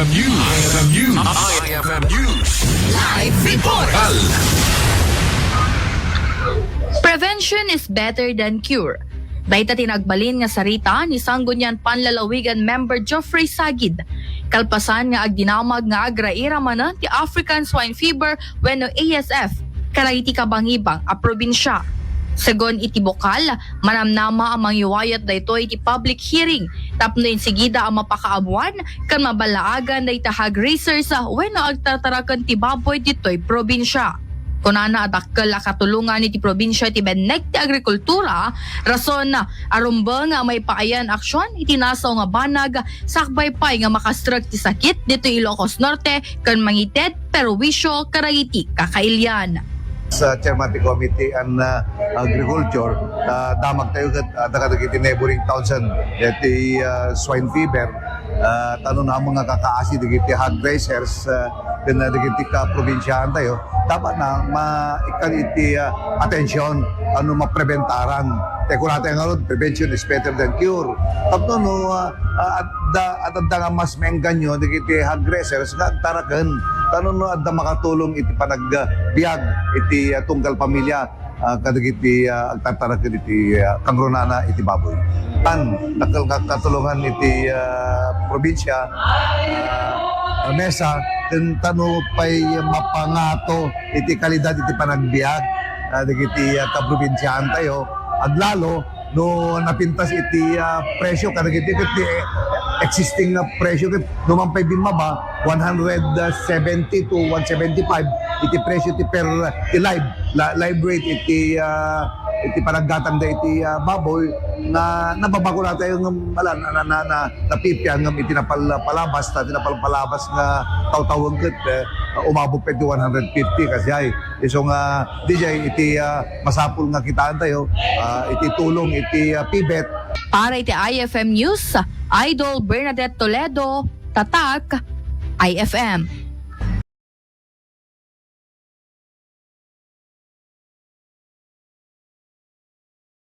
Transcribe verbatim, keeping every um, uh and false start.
News. I F M News. I F M News. Live report. Al. Prevention is better than cure. Dayta ti nagbalin nga sarita ni Sangguniang Panlalawigan member Geoffrey Sagid, kalpasan nga agdinamag nga agraira manen ti African Swine Fever wenno A S F kadagiti kabangibang a probinsia. Segun iti bukal, manamnama a mangiwayat daytoy iti public hearing tapno insigida a mapakaabuan ken maballaagan dayta hog raisers wenno agtartaraken ti baboy ditoy probinsia. Kunana a dakkel a katulongan iti probinsia ti benneg ti agrikultura, rason a rumbeng a maipaayan aksyon iti nasaw nga banag sakbay pay nga makastrek ti sakit ditoy Ilocos Norte ken mangited perwisyo kadagiti kakailian. Sa chairman ti Committee on, uh, Agriculture, uh, damagtayo ket, uh, kadagiti neighboring towns, uh, iti, uh, swine fever, uh, ta no ammom nga kakaasi dagiti hog raisers, uh, ken, uh, dagiti kaprobinsiaantayo, dapat na maikkan iti, uh, atensyon, ano, mapreventaran. Te kunatayo ngarud, prevention is better than cure. Tapno no, uh, uh, adda, adda nga mas maengganyo dagiti hog raisers nga agtaraken. Ta no, no, adda makatulong iti panagbiag iti, ah, tunggal pamilya, ah, kadagiti, ah, agtartaraken iti, ah, kangrunana iti baboy. Tan, dakkel nga katulongan iti, ah, probinsia, ah, mesa, ken ta no pay mapangato iti kalidad iti panagbiag, ah, dagiti, ah, kaprobinsiaantayo, aglalo, no napintas iti, ah, presyo kadagiti ket ti existing nga presyo ket no man pay bimmaba one hundred seventy to one seventy-five iti presyo ti per ti live la, live rate iti, ah, iti panaggatangda iti, ah, baboy nga nababa kunatayo ngem ala na, na, na, na, napipian ngem iti napal-, palabas ta iti napalpalabas nga tawtawen ket, eh, umabot pa iti one hundred fifty kasi ay isu nga D J iti, ah, masapul nga kitaentayo, ah, iti tulong iti, ah, PBET. Para iti I F M News, Idol Bernadette Toledo, Tatak, I F M.